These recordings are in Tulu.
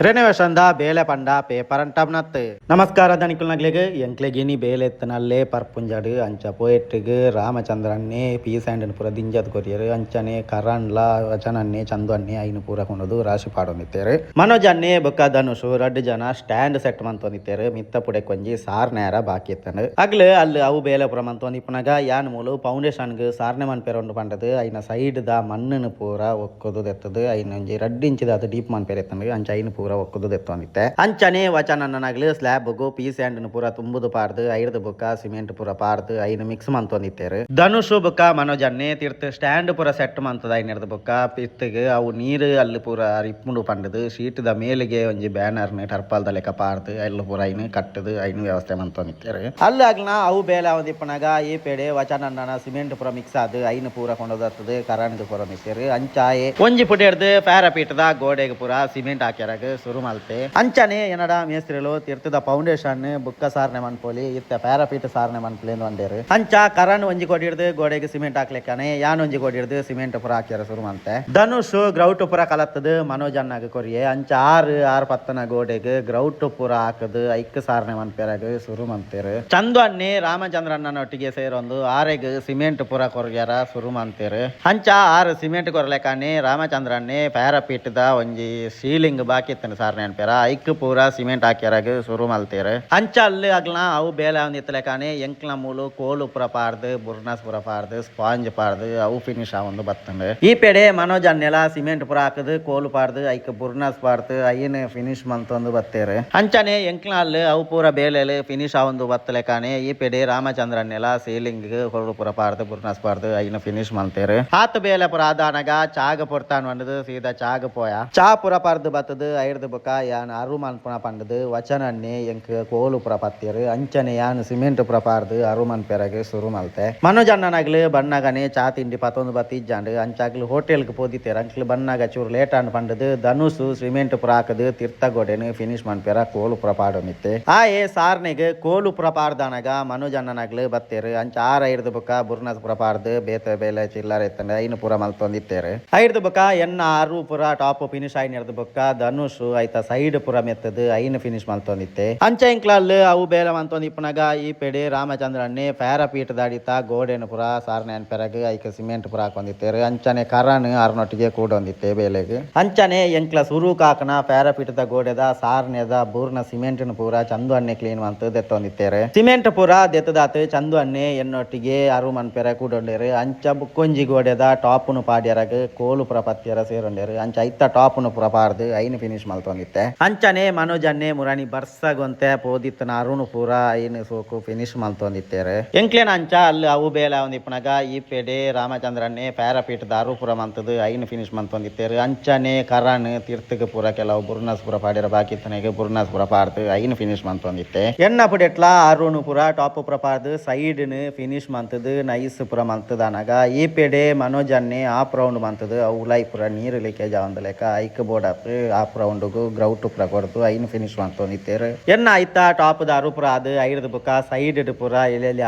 Renovation the ಬೇಲೆ ಪಂಡ ಪೇಪರ್ ಅಂಟಬ್ನತ್. ನಮಸ್ಕಾರ ದನಿಕುಲ್ನಗ್ಲೆಗ್ ಎಂಕ್ಲೆಗಿನಿ ಬೇಲೆ ಎತ್ತನಲ್ಲೇ ಪರ್ಪುಂಜಾಡು ಅಂಚ ಪೋಯೆಟ್ಟಿಗ್ ರಾಮಚಂದ್ರನ್ನೇ ಪೀಸ್ ಆ್ಯಂಡ್ ಪೂರ ದಿಂಜದ್ ಕೊರಿಯರ್ ಅಂಚನೆ ಕರನ್ಲ ವಚನನ್ನೇ ಚಂದು ಅನ್ನೇ ಐನು ಪೂರ ಕೊನೊದು ರಾಶಿ ಪಾಡೊಂದಿತ್ತೆರ್. ಮನೋಜ್ ಅನ್ನೇ ಬೊಕ್ಕ ಧನುಷ್ ರಡ್ಡ್ ಜನ ಸ್ಟ್ಯಾಂಡ್ ಸೆಟ್ ಮಂತೊಂದಿತ್ತೆರ್. ಮಿತ್ತ ಪುಡೆಕ್ ಒಂಜಿ ಸಾರ್ನೇರ ಬಾಕಿ ಇತ್ತಂಡ್. ಅಗ್ಲ್ ಅಲ್ಲು ಅವು ಬೇಲೆ ಪೂರ ಮಂತೊಂದಿಪ್ಪುನಗ ಯಾನ್ ಮೂಲು ಫೌಂಡೇಶನ್ ಗ್ ಸಾರ್ನೆ ಮನ್ಪೆರೆ ಉಂಡು ಪಂಡದ್ ಐನ ಸೈಡ್ ದ ಮಣ್ಣುನು ಪೂರ ಒಕ್ಕುದು ದೆತ್ತದು ಐನ್ ಒಂಜಿ ರಡ್ಡ್ ಇಂಚ್ ದಾತ್ ಡೀಪ್ ಮನ್ಪೆರೆ ಇತ್ತಂಡ್. ಅಂಚ ಐನ್ ಪೂರ ಒಕ್ಕುದು ದೆತ್ತೊಂದಿತ್ತೆ. ಅಂಚನೆ ವಚನನ್ನನಗ್ಲ್ ಸ್ಲ್ಯಾಬ್ ಗು ಪೀಸ್ ಆ್ಯಂಡ್ ನ್ ಪೂರ ತುಂಬುದು ಪಾಡ್ದ್ ಐರ್ದ್ ಬೊಕ್ಕ ಸಿಮೆಂಟ್ ಪೂರ ಪಾಡ್ದ್ ಐನ್ ಮಿಕ್ಸ್ ಮಂತೊಂದಿತ್ತೆರ್. ಧನುಷ್ ಬೊಕ್ಕ ಮನೋಜ್ ಅನ್ನೇ ತಿರ್ತ್ ಸ್ಟ್ಯಾಂಡ್ ಪೂರ ಸೆಟ್ ಮಂತುದು ಐನೆರ್ದ್ ಬೊಕ್ಕ ಪಿರ್ತ್ಗ್ ಅವು ನೀರ್ ಅಲ್ಲ್ ಪೂರ ಇಪ್ಪುಂಡು ಪಂಡುದು ಶೀಟ್ ದ ಮೇಲ್ಗೆ ಒಂಜಿ ಬ್ಯಾನರ್ ನ್ ಟರ್ಪಾಲ್ ದ ಲೆಕ ಪಾಡ್ದ್ ಅಲ್ಲ್ ಪೂರ ಐನ್ ಕಟ್ಟುದು ಐನ್ ವ್ಯವಸ್ಥೆ ಮಂತೊಂದಿತ್ತೆರ್. ಅಲ್ಲ್ ಅಗ್ಲ್ನ ಅವು ಬೇಲೆ ಆವೊಂದಿಪ್ಪುನಗ ಈ ಪೆಡೆ ವಚನನ್ನನ ಸಿಮೆಂಟ್ ಪೂರ ಮಿಕ್ಸ್ ಆದ್ ಐನ್ ಪೂರ ಕೊಂಡೊದತ್ತುದು ಕರನ್ಗ್ ಕೊರೊಂದಿತ್ತೆರ್. ಅಂಚಾಯೆ ಒಂಜಿ ಪುಟೆರ್ದ್ ಪ್ಯಾರಪೀಟ್ ದ ಗೋಡೆಗ್ ಪೂರ ಸಿಮೆಂಟ್ ಹಾಕ್ಯರಗ್ ಸುರು ಮಲ್ತೆ. ಅಂಚನೆ ಎನಡ ಮೇಸ್ತ್ರಿಲು ತಿರ್ತುದ ಫೌಂಡೇಶನ್ ಬುಕ್ಕ ಸಾರ್ನೆ ಮನ್ಪೊಲಿ ಇತ್ತೆ ಪ್ಯಾರಪೀಟ್ ಸಾರ್ನೆ ಮನ್ಪುಲೆಂದ್ ಪಂಡೆರ್. ಅಂಚ ಕರನ್ ಒಂಜಿ ಕೊಡಿರ್ದ್ ಗೋಡೆಗ್ ಸಿಮೆಂಟ್ ಹಾಕ್ಲೆಕ್ಕನೆ ಯಾನ್ ಒಂಜಿ ಕೊಡಿರ್ದ್ ಸಿಮೆಂಟ್ ಪೂರ ಹಾಕ್ಯರ ಸುರು ಮಲ್ತೆ. ಧನುಷ್ ಗ್ರೌಟ್ ಪೂರ ಕಲತ್ತುದು ಮನೋಜ್ ಅಣ್ಣಗ್ ಕೊರಿಯೆ. ಅಂಚ ಆರ್ ಆರ್ ಪತ್ತನ ಗೋಡೆಗ್ ಗ್ರೌಟ್ ಪೂರ ಹಾಕುದು ಐಕ್ ಸಾರ್ನೆ ಮನ್ಪೆರಗ್ ಸುರು ಮಲ್ತೆರ್. ಚಂದು ಅಣ್ಣೆ ರಾಮಚಂದ್ರ ಅಣ್ಣನೊಟ್ಟಿಗೆ ಸೇರೊಂದು ಆರೆಗ್ ಸಿಮೆಂಟ್ ಪೂರ ಕೊರ್ಯರ ಸುರು ಮಲ್ತೆರ್. ಅಂಚ ಆರ್ ಸಿಮೆಂಟ್ ಕೊರ್ಲೆಕ್ಕನೆ ರಾಮಚಂದ್ರ ಅಣ್ಣೆ ಪ್ಯಾರಪೀಟ್ ದ ಒಂಜಿ ಸೀಲಿಂಗ್ ಬಾಕಿ ಇತ್ತಂಡ್ ಸಾರ್ನೆ ಅನ್ಪೆರ ಐಕ್ ಪೂರ ಸಿಮೆಂಟ್ ಹಾಕ್ಯರಗ್ ಸುರು ಮಲ್ತೆರ್. ಅಂಚ ಅಲ್ಲು ಅಗ್ಲ್ನ ಅವು ಬೇಲೆ ಆವೊಂದಿತ್ತಲೆಕಾನೆ ಎಂಕ್ಲ ಮೂಲು ಕೋಲು ಪೂರ ಪಾಡ್ದ್ ಬುರ್ನಸ್ ಪೂರ ಪಾಡ್ದ್ ಸ್ಪಾಂಜ್ ಪಾಡ್ದ್ ಅವು ಫಿನಿಶ್ ಆವೊಂದು ಬತ್ತಂಡ್. ಈ ಪೆಡೆ ಮನೋಜ್ ಅಣ್ಣೆಲ ಸಿಮೆಂಟ್ ಪೂರ ಹಾಕುದು ಕೋಲು ಪಾಡ್ದ್ ಐಕ್ ಬುರ್ನಸ್ ಪಾಡ್ದ್ ಐನ್ ಫಿನಿಶ್ ಮಂತೊಂದು ಬತ್ತೆರ್. ಅಂಚನೆ ಎಂಕ್ಲ ಅಲ್ಲು ಅವು ಪೂರ ಬೇಲೆಲು ಫಿನಿಶ್ ಆವೊಂದು ಬತ್ತಲೆಕಾನೆ ಈ ಪೆಡೆ ರಾಮಚಂದ್ರ ಅಣ್ಣೆಲ ಸೀಲಿಂಗ್ ಕೋಲು ಪೂರ ಪಾಡ್ದ್ ಬುರ್ನಸ್ ಪಾಡ್ದ್ ಐನ್ ಫಿನಿಶ್ ಮಲ್ತೆರ್. ಆತ್ ಬೇಲೆ ಪೂರ ಆದಾನಗ ಚಾಗ್ ಪೊರ್ತಾನ್ ಪಂಡುದು ಸೀದಾ ಚಾಗ್ ಪೋಯ. ಚಾ ಪೂರ ಪರ್ದ್ ಬತ್ತುದು ಐರ್ದ್ ಬೊಕ್ಕ ಯಾನ್ ಅರು ಮನ್ಪುನ ಪಂಡುದು ವಚನನ್ನೇ ಎಂಕ್ ಕೋಲು ಪೂರ ಪತ್ತೆರ್. ಅಂಚನೆ ಯಾನ್ ಸಿಮೆಂಟ್ ಪೂರ ಪಾಡ್ದ್ ಅರು ಮನ್ಪೆರಗ್ ಸುರು ಮಲ್ತೆ. ಮನೋಜ್ ಅಣ್ಣನಗ್ಲ್ ಬನ್ನಗನೆ ಚಾ ತಿಂಡಿ ಪತೊಂದು ಬತ್ತಿಜ್ಜಾಂಡ್. ಅಂಚ ಅಗ್ಲ್ ಹೋಟೆಲ್ ಗ್ ಪೋದಿತ್ತೆರ್. ಅಂಕ್ಲ್ ಬನ್ನಗ ಚೂರು ಲೇಟ್ ಆಂಡ್ ಪಂಡುದು ಧನುಷ್ ಸಿಮೆಂಟ್ ಪೂರ ಹಾಕುದು ತಿರ್ತ ಗೋಡೆನ್ ಫಿನಿಶ್ ಮನ್ಪೆರ ಕೋಲು ಪೂರ ಪಾಡೊಂದಿತ್ತೆ. ಆಯೆ ಸಾರ್ನೆಗ್ ಕೋಲು ಪೂರ ಪಾಡ್ದಾನಗ ಮನೋಜ್ ಅಣ್ಣನಗ್ಲ್ ಬತ್ತೆರ್. ಅಂಚ ಆರ್ ಐರ್ದ್ ಬೊಕ್ಕ ಬುರ್ನಸ್ ಪೂರ ಪಾಡ್ದ್ ಬೇತೆ ಬೇಲೆ ಚಿಲ್ಲರೆ ಇತ್ತಂಡ ಐನ್ ಪೂರ ಮಲ್ತೊಂದಿತ್ತೆರ್. ಐರ್ದ್ ಬೊಕ್ಕ ಎನ್ನ ಅರು ಪೂರ ಟಾಪ್ ಫಿನಿಶ್ ಆಯಿನೆರ್ದ್ ಬೊಕ್ಕ ಧನುಷ್ ಐತ ಸೈಡ್ ಪೂರ ಮೆತ್ತುದು ಐನ್ ಫಿನಿಶ್ ಮಲ್ತೊಂದಿತ್ತೆ. ಅಂಚ ಎಂಕ್ಲ ಅಲ್ಲು ಅವು ಬೇಲೆ ಮಂತೊಂದಿಪ್ಪುನಗ ಈ ಪೆಡೆ ರಾಮಚಂದ್ರ ಅಣ್ಣೆ ಪ್ಯಾರಪೀಟ್ ದಾಡಿತ ಗೋಡೆನ್ ಪೂರ ಸಾರ್ನೆ ಅನ್ಪೆರಗ್ ಐಕ್ ಸಿಮೆಂಟ್ ಪೂರ ಹಾಕೊಂದಿತ್ತೆರ್. ಅಂಚನೆ ಕರನ್ ಅರ್ನೊಟ್ಟಿಗೆ ಕೂಡೊಂದಿತ್ತೆ ಬೇಲೆಗ್. ಅಂಚನೆ ಎಂಕ್ಲ ಸುರುಕ್ ಹಾಕುನ ಪ್ಯಾರಪೀಟ್ ದ ಗೋಡೆದ ಸಾರ್ನೆದ ಬೂರ್ನ ಸಿಮೆಂಟ್ ನ್ ಪೂರ ಚಂದು ಅಣ್ಣೆ ಕ್ಲೀನ್ ಮಂತ್ ದೆತ್ತೊಂದಿತ್ತೆರ್. ಸಿಮೆಂಟ್ ಪೂರ ದೆತ್ತದಾತ್ ಚಂದು ಅಣ್ಣೆ ಎನ್ನೊಟ್ಟಿಗೆ ಅರು ಮನ್ಪೆರೆ ಕೂಡೊಂಡೆರ್. ಅಂಚ ಬುಕ್ಕೊಂಜಿ ಗೋಡೆದ ಟಾಪ್ ನು ಪಾಡ್ಯರಗ್ ಕೋಲು ಪೂರ ಪತ್ಯರ ಸೇರೊಂಡೆರ್. ಅಂಚ ಐತ ಟಾಪ್ ನು ಪೂರ ಪಾಡ್ದ್ ಐನ್ ಫಿನಿಶ್ ಮಲ್ತೊಂದಿತ್ತೆ. ಅಂಚನೆ ಮನೋಜ್ ಅಣ್ಣೆ ಮುರಾನಿ ಬರ್ಸಗೊಂತೆ ಪೋದಿತ್ತನ ಅರುಣ್ ಪೂರ ಐನ್ ಸೋಕು ಫಿನಿಶ್ ಮಲ್ತೊಂದಿತ್ತೆರ್. ಎಂಕ್ಲೆನ ಅಂಚ ಅಲ್ಲು ಅವು ಬೇಲೆ ಆವೊಂದಿಪ್ಪುನಗ ಈ ಪೆಡೆ ರಾಮಚಂದ್ರ ಅಣ್ಣೆ ಪ್ಯಾರಪೀಟ್ ದ ಅರು ಪೂರ ಮಂತುದು ಐನ್ ಫಿನಿಶ್ ಮಲ್ತೊಂದಿತ್ತೆರ್. ಅಂಚನೆ ಕರನ್ ತಿರ್ತುಗ್ ಪೂರ ಕೆಲವು ಬುರ್ನಸ್ ಪೂರ ಪಾಡ್ಯರ ಬಾಕಿ ಇತ್ತನೆಗ್ ಬುರ್ನಸ್ ಪೂರ ಪಾಡ್ದ್ ಐನ್ ಫಿನಿಶ್ ಮಲ್ತೊಂದಿತ್ತೆ. ಎನ್ನ ಪುಡೆಟ್ಲ ಅರುಣ್ ಪೂರ ಟಾಪ್ ಪೂರ ಪಾಡ್ದ್ ಸೈಡ್ ನ್ ಫಿನಿಶ್ ಮಂತುದು ನೈಸ್ ಪೂರ ಮಂತುದಾನಗ ಈ ಪೆಡೆ ಮನೋಜ್ ಅಣ್ಣೆ ಆಫ್ ರೌಂಡ್ ಮಂತುದು ಅವು ಉಲಾಯಿ ಪೂರ ನೀರ್ ಲೀಕೇಜ್ ಆವಂದಿಲೆಕ ಐಕ್ ಬೋಡಾತ್ ಆಫ್ ರೌಂಡ್ ಗು ಗ್ರೌಟ್ ಪೂರ ಕೊರ್ದು ಐನ್ ಫಿನಿಶ್ ಮಂತೊಂದಿತ್ತೆರ್. ಎನ್ನ ಐತ ಟಾಪ್ ದ ಅರು ಪೂರ ಆದ್ ಐರ್ದ್ ಬೊಕ್ಕ ಸೈಡ್ ಡ್ ಪೂರ ಎಲ್ಯ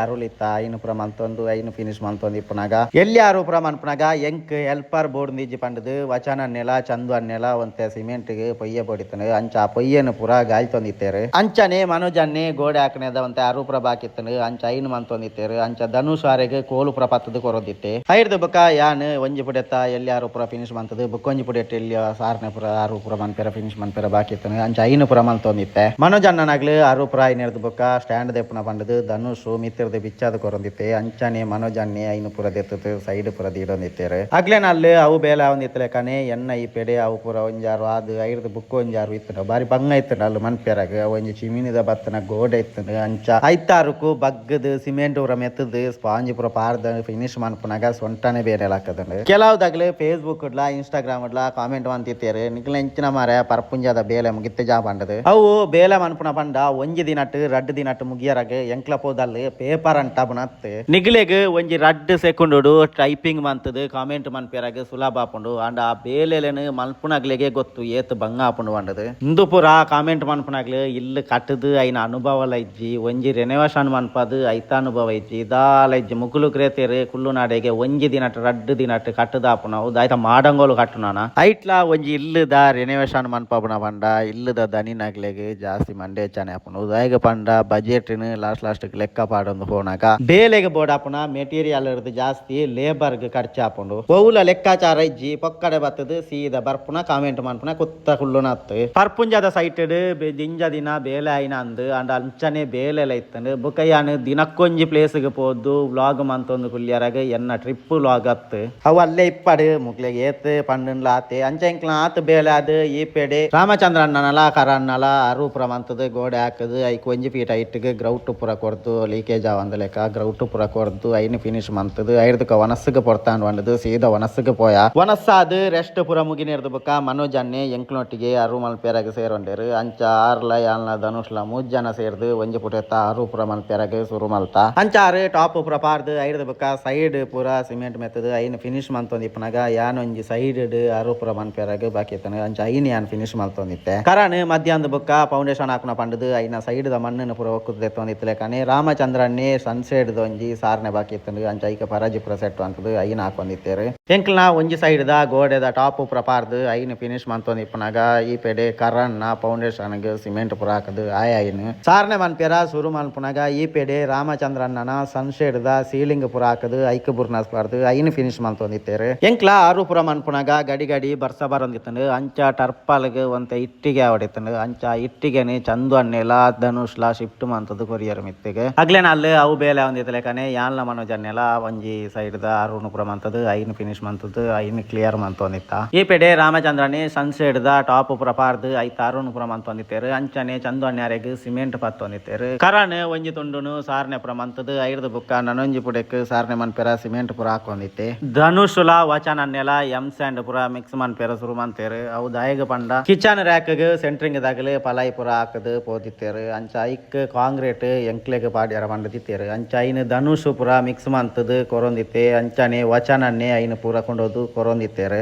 ಅರುಲು ಇತ್ತ ಐನ್ ಪೂರ ಮಂತೊಂದು ಐನ್ ಫಿನಿಶ್ ಮಂತೊಂದಿಪ್ಪುನಗ ಎಲ್ಯ ಅರು ಪೂರ ಮನ್ಪುನಗ ಎಂಕ್ ಹೆಲ್ಪರ್ ಬೋಡ್ಂದಿಜ್ಜಿ ಪಂಡುದು ವಚನ ಅಣ್ಣೆಲ ಚಂದು ಅಣ್ಣೆಲ ಒಂತೆ ಸಿಮೆಂಟ್ ಗ್ ಪೊಯ್ಯೆ ಬೋಡಿತ್ತುಂಡು. ಅಂಚ ಆ ಪೊಯ್ಯೆನ್ ಪೂರ ಗಾಯ್ತೊಂದಿತ್ತೆರ್. ಅಂಚನೆ ಮನೋಜ್ ಅಣ್ಣೆ ಗೋಡೆ ಹಾಕುನೆದ ಒಂತೆ ಅರು ಪೂರ ಬಾಕಿ ಇತ್ತುಂಡು. ಅಂಚ ಐನ್ ಮಂತೊಂದಿತ್ತೆರ್. ಅಂಚ ಧನುಷ್ ಆರೆಗ್ ಕೋಲು ಪೂರ ಪತ್ತುದು ಕೊರೊಂದಿತ್ತೆ. ಐರ್ದ್ ಬೊಕ್ಕ ಯಾನ್ ಒಂಜಿ ಪುಡೆತ ಎಲ್ಯ ಅರು ಪೂರ ಫಿನಿಶ್ ಮಂತುದು ಬೊಕ್ಕೊಂಜಿ ಪುಡೆಟ್ ಎಲ್ಯ ಸಾರ್ನೆ ಪೂರ ಅರು ಪೂರ ಮನ್ಪೆರ ಫಿನಿಶ್ ಮನ್ಪೆರ ಬಾಕಿ ಇತ್ತುಂಡು. ಅಂಚ ಐನ್ ಪೂರ ಮಂತೊಂದಿತ್ತೆ. ಮನೋಜ್ ಅಣ್ಣನಗ್ಲ್ ಅರು ಪೂರ ಐನೆರ್ದ್ ಬೊಕ್ಕ ಸ್ಟ್ಯಾಂಡ್ ದೆಪ್ಪುನ ಪಂಡುದು ಧನುಷ್ ಮಿತ್ತುರ್ದು ಬಿಚ್ಚಾದ್ ಕೊರೊಂದಿತ್ತೆ. ಅಂಚನೆ ಮನೋಜ್ ಅಣ್ಣೆ ಐನ್ ಪೂರ ದೆತ್ತುದು ಸೈಡ್ ಪೂರ ದೀಡೊಂದಿತ್ತೆರ್. ಅಗ್ಲೆನ ಅಲ್ಲು ಅವು ಬೇಲೆ ಆವೊಂದಿತ್ತಲೆಕ್ಕನೆ ಎನ್ನ ಈ ಪೆಡೆ ಅವು ಪೂರ ಒಂಜಾರು ಆದ್ ಐರ್ದ್ ಬೊಕ್ಕ ಒಂಜಾರು ಇತ್ತುಂಡು. ಬಾರಿ ಬಂಗ ಇತ್ತುಂಡು ಅಲ್ಲು ಮನ್ಪೆರಗ್. ಅವು ಒಂಜಿ ಚಿಮಿನಿದ ಬತ್ತುನ ಗೋಡೆ ಇತ್ತುಂಡು. ಅಂಚ ಐತಾರುಕು ಬಗ್ಗುದು ಸಿಮೆಂಟ್ ಪೂರ ಮೆತ್ತುದು ಸ್ಪಾಂಜ್ ಪೂರ ಪಾಡ್ದ್ ಫಿನಿಶ್ ಮನ್ಪುನಗ ಸೊಂಟನೆ ಬೇನೆ ಲಾಕುದುಂಡು. ಕೆಲವುದಗ್ಲು ಫೇಸ್ಬುಕ್ ಡ್ಲಾ ಇನ್ಸ್ಟಾಗ್ರಾಮ್ ಡ್ಲಾ ಕಾಮೆಂಟ್ ಮಂತಿತ್ತೆರ್ ನಿಕ್ಲೆ ಎಂಚಿನ ಮಾರೆ ಪರ್ಪುಂಜದ ಬೇಲೆ ಮುಗಿತ್ಜಾ ಪಂಡುದು. ಅವು ಬೇಲೆ ಮನ್ಪುನ ಪಂಡ ಒಂಜಿ ದಿನಟ್ ರಡ್ಡ್ ದಿನಟ್ ಮುಗಿಯರಗ್ ಎಂಕ್ಲ ಪೋದಲ್ಲು ಪೇಪರ್ ಅಂಟಬುನತ್. ನಿಗ್ಲೆಗ್ ಒಂಜಿ ರಡ್ಡ್ ಸೆಕೆಂಡ್ ಟೈಪಿಂಗ್ ಮಂತುದು ಕಾಮೆಂಟ್ ಮನ್ಪೆರಗ್ ಸುಲಭ ಆಪುಂಡು. ಆಂಡ ಆ ಬೇಲೆಲೆನ್ ಮನ್ಪುನಗ್ಲೆಗೆ ಗೊತ್ತು ಏತ್ ಬಂಗ ಆಪುಂಡು ಪಂಡುದು. ಇಂದು ಪೂರ ಕಾಮೆಂಟ್ ಮನ್ಪುನಗ್ಲು ಇಲ್ಲು ಕಟ್ಟುದು ಐನ ಅನುಭವಲ ಇಜ್ಜಿ. ಒಂಜಿ ರೆನೋವೇಷನ್ ಮನ್ಪದು ಐತ ಅನುಭವ ಇಜ್ಜಿ. ದಾಲ ಇಜ್ಜಿ. ಮುಕುಲು ಕ್ರೇತೆರ್ ಕುಲ್ಲುನಾಡೆಗೆ ಒಂಜಿ ದಿನಟ್ ರಡ್ಡ್ ದಿನಟ್ ಕಟ್ಟುದಾಪುನವು ದಾಯ್ತ ಮಾಡಂಗೋಲು ಕಟ್ಟುನಾನ. ಐಟ್ಲ ಒಂಜಿ ಇಲ್ಲುದ ರೆನೋವೇಷನ್ ಮನ್ಪಪುನ ಪಂಡ ಇಲ್ಲದ ದನಿನಗ್ಲೆಗ್ ಜಾಸ್ತಿ ಮಂಡೆ ಹೆಚ್ಚಾನೆ ಆಪುಂಡು. ದಾಯೆಗ್ ಪಂಡ ಬಜೆಟ್ ನ್ ಲಾಸ್ಟ್ ಲಾಸ್ಟ್ ಲೆಕ್ಕ ಪಾಡೊಂದು ಪೋನಗ ಬೇಲೆಗ್ ಬೋಡಾಪುನ ಮೆಟೀರಿಯಲ್ ರ್ದ್ ಜಾಸ್ತಿ ಲೇಬರ್ ಗ್ ಖರ್ಚು ಆಪುಂಡು. ಒವ್ಲ ಲೆಕ್ಕಾಚಾರ ಇಜ್ಜಿ, ಪೊಕ್ಕಡೆ ಬತ್ತುದು ಸೀದಾ ಬರ್ಪುನ, ಕಾಮೆಂಟ್ ಮನ್ಪುನ, ಕುತ್ತ ಕುಲ್ಲುನತ್. ಪರ್ಪುಂಜದ ಸೈಟ್ ಡ್ ದಿಂಜ ದಿನ ಬೇಲೆ ಆಯಿನ ಅಂದ್, ಆಂಡ ಅಂಚನೆ ಬೇಲೆಲ ಇತ್ತ್ಂಡ್. ಬೊಕ ಯಾನ್ ದಿನಕ್ಕೊಂಜಿ ಪ್ಲೇಸ್ ಗ್ ಪೋದು ವ್ಲಾಗ್ ಮಂತೊಂದು ಕುಲ್ಯರಗ್ ಎನ್ನ ಟ್ರಿಪ್ ವ್ಲಾಗ್ ಅತ್ತ್. ಅವು ಅಲ್ಲೇ ಇಪ್ಪಡ್, ಮುಕ್ಲೆಗ್ ಏತ್ ಪಂಡ್ಂಡ್ಲ ಆತೆ. ಅಂಚ ಎಂಕ್ಲ ಆತ್ ಬೇಲೆ ಆದ್ ಈ ಪೆಡೆ ರಾಮಚಂದ್ರ ಅಣ್ಣನಲ ಕರಣ್ಣಲ ಅರು ಪೂರ ಮಂತುದು ಗೋಡೆ ಹಾಕುದು ಐಕ್ ಒಂಜಿ ಫೀಟ್ ಹೈಟ್ ಗ್ ಗ್ರೌಟ್ ಪೂರ ಕೊರ್ದು, ಲೀಕೇಜ್ ಆವಂದಿಲೆಕ ಗ್ರೌಟ್ ಪೂರ ಕೊರ್ದು ಐನ್ ಫಿನಿಶ್ ಮಂತುದು ಐರ್ದಕ ವನಸ್ಗ್ ಪೊರ್ತಾಂಡ್ ಪಂಡುದು ಸೀದಾ ವನಸ್ಗ್ ಪೋಯ. ವನಸ್ಸಾದ್ ರೆಸ್ಟ್ ಪೂರ ಮುಗಿನೆರ್ದ್ ಬೊಕ ಮನೋಜ್ ಅಣ್ಣೆ ಎಂಕ್ಲನೊಟ್ಟಿಗೆ ಅರು ಮನ್ಪೆರಗ್ ಸೇರೊಂಡೆರ್. ಅಂಚ ಆರ್ಲ ಯಾನ್ಲ ಧನುಷ್ಲ ಮೂಜಿ ಜನ ಸೇರ್ದ್ ಒಂಜಿ ಪುಟೆತ ಅರು ಪೂರ ಮನ್ಪೆರಗ್ ಸುರು ಮಲ್ತ. ಅಂಚ ಆರ್ ಟಾಪ್ ಪೂರ ಪಾರ್ದ್ ಐರ್ದ್ ಬೊಕ ಸೈಡ್ ಪೂರ ಸಿಮೆಂಟ್ ಮೆತ್ತುದು ಐನ್ ಫಿನಿಶ್ ಮಂತೊಂದಿಪ್ಪುನಗ ಯಾನ್ ಒಂಜಿ ಸೈಡ್ ಡ್ ಅರು ಪೂರ ಮನ್ಪೆರಗ್ ಬಾಕಿ ಇತ್ತುಂಡು. ಅಂಚ ಐನ್ ಯಾನ್ ಫಿನಿಶ್ ಮಲ್ತೊಂದಿತ್ತೆ. ಕರಣ್ ಮಧ್ಯಾಹ್ನದ ಬೊಕ ಫೌಂಡೇಶನ್ ಹಾಕುನ ಪಂಡುದು ಐನ ಸೈಡ್ ದ ಮಣ್ಣುನು ಪೂರ ಒಕ್ಕುದು ದೆತ್ತೊಂದಿತ್ತಲೆಕನೆ ರಾಮಚಂದ್ರಣ್ಣೆ ಸನ್ಸೆಡ್ ದ ಒಂಜಿ ಸಾರ್ನೆ ಬಾಕಿ ಇತ್ತುಂಡು. ಅಂಚ ಐಕ್ ಪರಜಿ ಪೂರ ಸೆಟ್ ಮಂತುದು ಐನ್ ಹಾಕೊಂದಿತ್ತೆರ್. ಎಂಕ್ಲ್ನ ಒಂಜಿ ಸೈಡ್ ದ ಗೋಡೆದ ಟಾಪ್ ಪೂರ ಪಾರ್ದ್ ಐನ್ ಫಿನಿಶ್ ಮಂತೊಂದಿಪ್ಪುನಗ ಈ ಪೆಡೆ ಕರಣ್ನ ಫೌಂಡೇಶನ್ ಗ್ ಸಿಮೆಂಟ್ ಪೂರ ಹಾಕುದು ಆಯೆ ಐನ್ ಸಾರ್ನೆ ಮನ್ಪೆರ ಸುರು ಮನ್ಪುನಗ ಈ ಪೆಡೆ ರಾಮಚಂದ್ರಣ್ಣನ ಸನ್ಶೇಡ್ ದ ಸೀಲಿಂಗ್ ಪೂರ ಹಾಕುದು ಐಕ್ ಬುರ್ನಸ್ ಪಾರ್ದ್ ಐನ್ ಫಿನಿಶ್ ಮಂತೊಂದಿತ್ತೆರ್. ಎಂಕ್ಲ ಅರು ಪೂರ ಮನ್ಪುನಗ ಗಡಿ ಗಡಿ ಬರ್ಸ ಬರೊಂದಿತ್ತುಂಡು. ಅಂಚ ಟರ್ಪಲ್ಗ್ ಒಂತೆ ಇಟ್ಟಿಗೆ ಆವೊಡಿತ್ತುಂಡು. ಅಂಚ ಇಟ್ಟಿಗೆನ್ ಚಂದು ಅಣ್ಣೆಲ ಧನುಷ್ಲ ಶಿಫ್ಟ್ ಮಂತುದು ಕೊರಿಯೆರ್ ಮಿತ್ತಿಗ್. ಅಗ್ಲೆನ ಅಲ್ಲು ಅವು ಬೇಲೆ ಆವೊಂದಿತ್ತಲೆಕನೆ ಯಾನ್ಲ ಮನೋಜ್ ಅಣ್ಣೆಲ ಒಂಜಿ ಸೈಡ್ ದ ಅರುನು ಪೂರ ಮಂತುದು ಐನ್ ಫಿನಿಶ್ ಮಂತುದು ಐನ್ ಕ್ಲಿಯರ್ ಮಂತೊಂದಿತ್ತ. ಈ ಪೆಡೆ ರಾಮಚಂದ್ರನೇ ಸನ್ಶೇಡ್ ದ ಟಾಪ್ ಪೂರ ಪಾರ್ದ್ ಐತ ಅರುನು ಪೂರ ಮಂತೊಂದಿತ್ತೆರ್. ಅಂಚನೆ ಚಂದು ಅಣ್ಣಾರೆಗ್ ಸಿಮೆಂಟ್ ಪತ್ತೊಂದಿತ್ತೆರ್. ಕರಣ್ ಒಂಜಿ ತುಂಡುನು ಸಾರ್ನೆ ಪೂರ ಮಂತುದು ಐರ್ದ್ ಬುಕ್ಕ ನನೊಂಜಿ ಪುಡೆಕ್ ಸಾರ್ನೆ ಮನ್ಪೆರ ಸಿಮೆಂಟ್ ಪೂರ ಹಾಕೊಂದಿತ್ತೆ. ಧನುಷುಲ ವಚನ ಅಣ್ಣೆಲ ಎಂ ಸ್ಯಾಂಡ್ ಪೂರ ಮಿಕ್ಸ್ ಮನ್ಪೆರ ಸುರು ಮಂತೆರ್. ಅವು ದಾಯೆಗ್ ಪಂಡ ಕಿಚನ್ ರ್ಯಾಕ್ ಗ್ ಸೆಂಟ್ರಿಂಗ್ ದಗಲೆ ಪಲಾಯಿ ಪೂರ ಹಾಕುದು ಪೋದಿತ್ತೆರ್. ಅಂಚ ಐಕ್ ಕಾಂಕ್ರೀಟ್ ಎಂಕ್ಲೆಗ್ ಪಾಡ್ಯರ ಪಂಡುದಿತ್ತೆರ್. ಅಂಚ ಐನ್ ಧನುಷ್ ಪೂರ ಮಿಕ್ಸ್ ಮಂತುದು ಕೊರೊಂದಿತ್ತೆ. ಅಂಚನೆ ವಚನನ್ನೇ ಐನ್ ಪೂರ ಕೊಂಡೋದು ಕೊರೊಂದಿತ್ತೆರ್.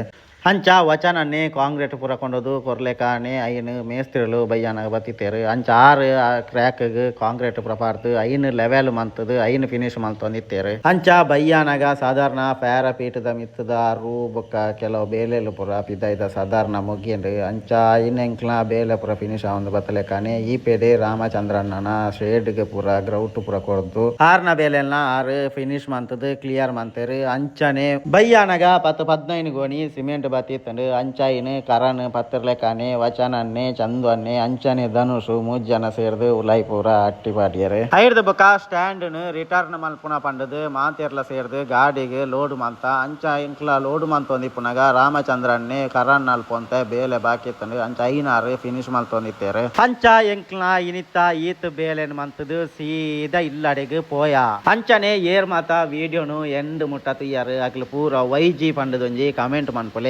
ಅಂಚ ವಚನನ್ನೇ ಕಾಂಕ್ರೀಟ್ ಪೂರ ಕೊಂಡೋದು ಕೊರ್ಲೆಕಾನೆ ಐನ್ ಮೇಸ್ತ್ರಿಲು ಬಯ್ಯಾನಗ ಬತ್ತಿತ್ತೆರ್. ಅಂಚ ಆರ್ ಕ್ರ್ಯಾಕ್ ಗ್ ಕಾಂಕ್ರೀಟ್ ಪೂರ ಪಾರ್ದ್ ಐನ್ ಲೆವೆಲ್ ಮಂತುದು ಐನ್ ಫಿನಿಶ್ ಮಂತೊಂದಿತ್ತೆರ್. ಅಂಚ ಬಯ್ಯಾನಗ ಸಾಧಾರಣ ಪ್ಯಾರಾಪೀಟ್ ದ ಮಿತ್ತುದ ಅರು ಬೊಕ್ಕ ಕೆಲವು ಬೇಲೆಲು ಪೂರ ಪಿದಾಯ್ದ ಸಾಧಾರಣ ಮುಗಿಂಡ್. ಅಂಚ ಐನ್ ಎಂಕ್ಲ ಬೇಲೆ ಪೂರ ಫಿನಿಶ್ ಆವೊಂದು ಬತ್ತಲೆಕಾನೆ ಈ ಪೆಡೆ ರಾಮಚಂದ್ರಣ್ಣನ ಶೇಡ್ ಗ್ ಪೂರ ಗ್ರೌಟ್ ಪೂರ ಕೊರ್ದು ಆರ್ನ ಬೇಲೆಲ್ನ ಆರ್ ಫಿನಿಶ್ ಮಂತುದು ಕ್ಲಿಯರ್ ಮಂತೆರ್. ಅಂಚನೆ ಬಯ್ಯಾನಗ 10-15 ಗೋಣಿ ಸಿಮೆಂಟ್ ಬತ್ತಿತ್ತುಂಡು. ಅಂಚ ಐನ್ ಕರಣ್ ಪತ್ತಿರ್ಲೆಕಾನೆ ವಚನನ್ನೇ ಚಂದು ಅಣ್ಣೆ ಅಂಚನೆ ಧನುಷ್ ಮೂಜಿ ಜನ ಸೇರ್ದ್ ಉಲಾಯಿ ಪೂರ ಅಟ್ಟಿ ಪಾಡ್ಯೆರ್. ಐರ್ದ್ ಬೊಕ ಸ್ಟ್ಯಾಂಡ್ ನ್ ರಿಟರ್ನ್ ಮನ್ಪುನ ಪಂಡುದು ಮಾತೆರ್ಲ ಸೇರ್ದ್ ಗಾಡಿಗ್ ಲೋಡ್ ಮಂತ. ಅಂಚ ಎಂಕ್ಲ ಲೋಡ್ ಮಂತೊಂದಿಪ್ಪುನಗ ರಾಮಚಂದ್ರಣ್ಣೆ ಕರಣ್ ಅಲ್ಪ ಒಂತೆ ಬೇಲೆ ಬಾಕಿ ಇತ್ತುಂಡು. ಅಂಚ ಐನ್ ಆರ್ ಫಿನಿಶ್ ಮಂತೊಂದಿತ್ತೆರ್. ಅಂಚ ಎಂಕ್ಲ ಇನಿತ ಈತ್ ಬೇಲೆನ್ ಮಂತುದು ಸೀದಾ ಇಲ್ಲಡೆಗ್ ಪೋಯ. ಅಂಚನೆ ಏರ್ ಮಾತ ವಿಡಿಯೋನು ಎಂಡ್ ಮುಟ್ಟ ತೂಯರ್ ಅಕ್ಲ್ ಪೂರ ವೈಜಿ ಪಂಡುದೊಂಜಿ ಕಮೆಂಟ್ ಮನ್ಪುಲೆ.